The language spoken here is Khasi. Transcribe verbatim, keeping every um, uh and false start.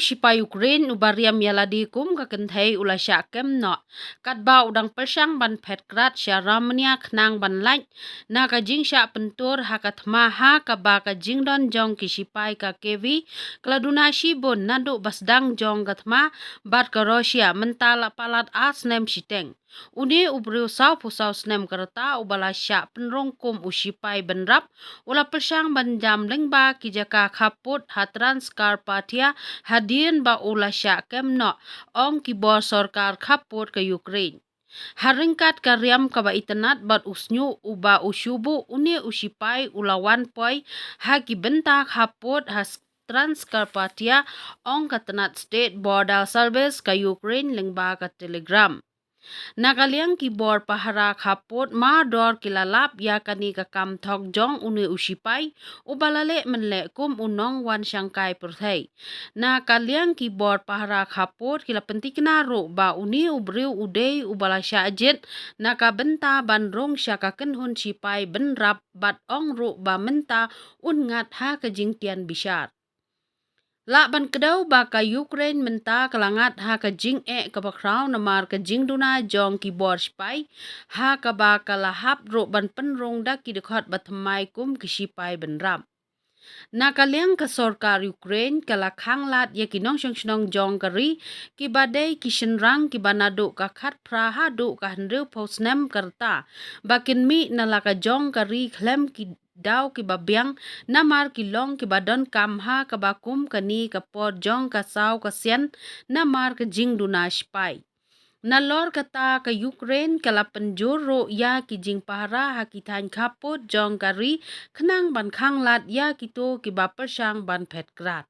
Sipai Ukraine uba riam ïa lade kum ka kynthei u la shah kem noh katba u dang pyrshang ban phet krad sha Romania khnang ban lait na ka jingshah pyntur ha ka thma, ha kaba ka jingdon jong ki sipai ka Kyiv ka la duna shibun naduh ba sdang jong ka thma bad ka Russia mynta la palat ar snem shiteng. Une u briew sawphew saw snem ka rta uba la shah pynrung kum u sipai bynrap u la pyrshang ban jam lyngba ki jaka khappud ha Transcarpathia hadien ba u la shah kem noh, ong ki bor sorkar khappud ka Ukraine. Ha ryngkat ka riam kaba itynnad bad u shñiuh uba u shu buh, une u sipai u la wan poi ha ki bynta khappud ha Transcarpathia, ong ka tnat State Border Service ka Ukraine lyngba ka Telegram. Na ka liang ki bor pahara khappud mardor ki la lap ïa kane ka kam thok jong une u sipai uba la leh mynleh kum u nongwan shangkai pyrthei. Na ka liang ki bor pahara khappud ki la pyntikna ruh ba une u briew u dei uba la shah jied na ka bynta ban rung sha ka kynhun sipai bynrap bad ong ruh ba mynta un ngat ha ka jingtian bishar. Lah ban kdew ba ka Ukraine mynta ka la ngat ha ka jingeh kaba khraw namar ka jingduna jong ki bor sipai, ha kaba ka la hap ruh ban pynrung da ki dkhot ba thymmai kum ki sipai bynrap. Na ka liang ka sorkar Ukraine ka la khanglad ïa ki nongshong shnong jong ka ri kiba dei ki shynrang kiba naduh ka khatphra haduh ka hynriewphew snem ka rta ba kin mih na la ka jong ka ri khlem ki daw kiba biang namar ki long kiba donkam ha kaba kum kane ka por jong ka saw ka sian namar ka jingduna sipai. Nalor kata ka Ukraine ka la pynjur ruh ïa ki jingpahara ha ki thaiñ khappud jong ka ri khnang ban khanglad ïa kito kiba pyrshang ban phet krad.